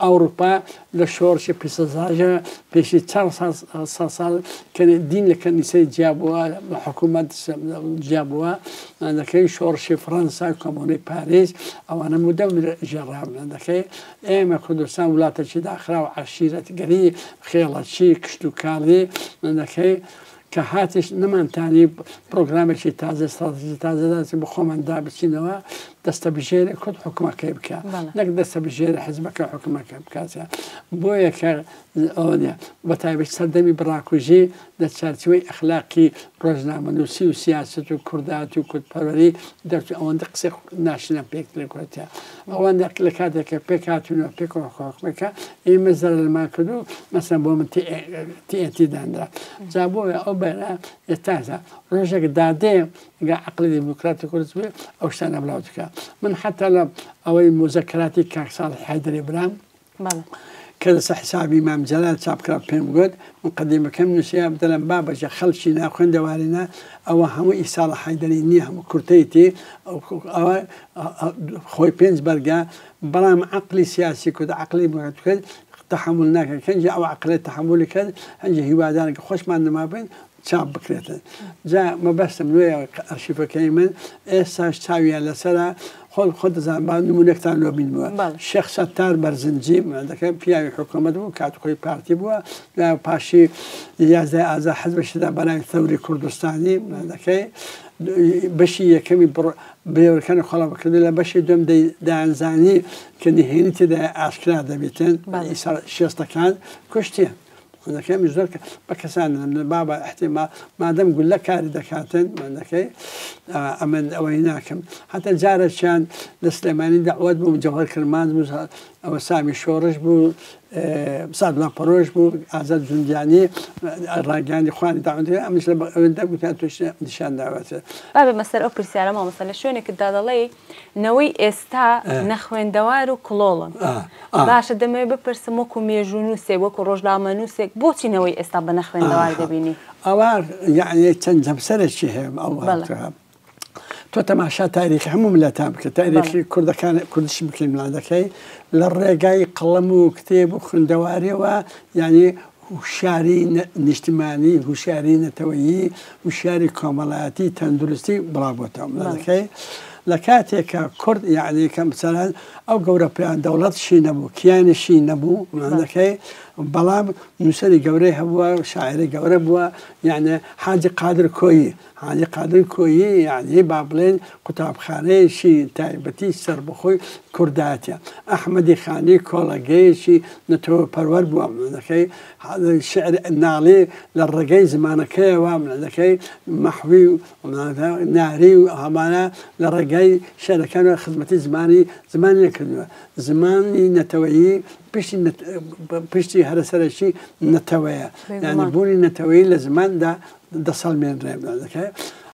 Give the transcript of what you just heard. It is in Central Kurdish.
ئەوروپا لە شۆڕشی پیسەزاژە پێشی چەند سەد ساڵ کە دین لە کەنیسەی جیا بووە، حکوومەت جیا بووە، دەکەی شۆڕشی فڕەنسا، کۆمۆنەی پاریس، ئەوانە مدەم ژێڕاون. دەکەی ئێمە کوردستان وڵاتێکی داخراو، عەشیرەتگەری، خێڵەکی، کشتوکاڵی، دەکەی کە هاتیش نەمانتانی پرۆگرامێکی تازە، ستراتیژی تازە داچین بە خۆمان دا بچینەوە، دەستەبژێری کورد حکومەکەی بکە، نەک دەستەبژێری حزبەکە حکومەکە بکات. بۆیە کە ئەوە نیە، بە تایبەت سەردەمی براکوژی لە چارچێوەی ئەخلاقی ڕۆژنامەنووسی و سیاسەت و کوردایەتی و کوردپەروەری دەرچوو، ئەوەندە قسەی ناشرینیان پێک کردە. ئەوەندە لە کاتێک کە پێک هاتوونەوە پێکەوە حکومەکە ئێمە زەرەرمان کرد و مەسەن بۆ من TNT دانرا. جا بۆیە ئەو بەرە ئێستاشدا ڕۆژێک دادێ گە عەقڵی دیموکراتی کورد بێ ئەو شتانە بڵاو دەکا. من حتا لە ئەوەی موزەکەراتی کاک ساڵح حەیدەری برام کە لەسەر حسابی مام جەلال چاپ کرا پێم گوت مقدمەکەم نووسیا دەڵێم بابەجە خەڵکی نا خوێندەواری نا ئەوە هەموو ئی ساڵح حەیدەری نییە هەموو کورتەیەتی ئەوە خۆی پێنج بەرگە بەڵام عەقلی سیاسی کورد عەقلی کرد تەحەمول ناکەن کەنجی ئەو عەقلە تەحەمولی کرد هەنجی هیوادارن کە خۆشمان نەمابین چاپ بکرێتن جا مەبەستم لۆیە ئەرشیفەکەی من ئێستاش چاویان لەسەرە خۆ خۆ دەزان با نمونەکتان لۆ بینمەوە شێخ سەتار بەرزنجی دەکەن پیاوی حکوومەت بوو کات خۆی پارتی بووە پاشی 11 ئازار حزبشدا بەناوی ثەوری کوردستانی دەکەی بەشی یەکەمی برێوەکانی خۆڵا بکردن لە بەشی دوم دەیانزانی کە نهێنی تێدا ئاشکرا دەبێتن شێستەکان کوشتیان دەکەی من زۆر بە کەسان دەڵێم بابە احتیما مادەم گولە کاری دەکاتن دەکەی ئەمن ئەوەی ناکەم هەتا جارێکیان لە سلێمانی داوت بووم جەوهەر کرمانج بوو ئەوە سامی شۆڕش بوو سادلا پەرۆش بوو ئازاد جوندیانی ڕاگەیاندی خوانی داوت ئەمش لە ئەوەندە گوتیان توش نیشان داوەتە. با بێمە سەر ئەو پرسیارە مامۆستا لە شوێنێکتدا دەڵێی نەوەی ئێستا نەخوێندەوار و کڵۆڵن. باشە دەمەوێت بپرسم وەکو مێژوونووسێک، وەکو ڕۆژنامەنووسێک بۆچی نەوەی ئێستا بە نەخوێندەوار دەبینی؟ ئەوە یەعنی چەند جەمسەرێکی هەیە ئەو تۆ تەماشا تاریخی هەموو میللەتان بکە تاریخی کوردەکان کوردش بکەین ملادەکەی لە ڕێگای قەڵەم و کتێب و خوێندەواریەوە یعنی هوشیاری نیشتمانی، هوشیاری نەتەوەیی، هوشیاری کۆمەڵایەتی، تەندروستی بڵاو بۆتەوە. ملادەکەی لە کاتێک کە کورد یعنی کە مثلا ئەو گەورە پیان دەوڵەتشی نەبوو، کیانیشی نەبوو، ملادەکەی بەڵام نووسەری گەورەی هەبووە، شاعری گەورە بووە، یعنی حاجی قادر کۆیی حاجی قادر کۆیی یەعنی با بڵێین قوتابخانەیەکی تایبەتی سەربەخۆی کوردایەتیە. ئەحمەدی خانی کۆڵەگەیەکی نەتەوەپەروەر بووە، ملەکەی شیعر ناڵی لە ڕێگەی زمانەکەیەوە، ملەکەی مەحوی و ناری و هەمانە لە ڕێگای شیعرەکانەوە خزمەتی زمانی زمانی کردووە. زمانی نەتەوەیی پشتی پشتی هەرە سەرەکی نەتەوەیە، یانی بوونی نەتەوەیی لە زماندا دەسەلمێنرێ.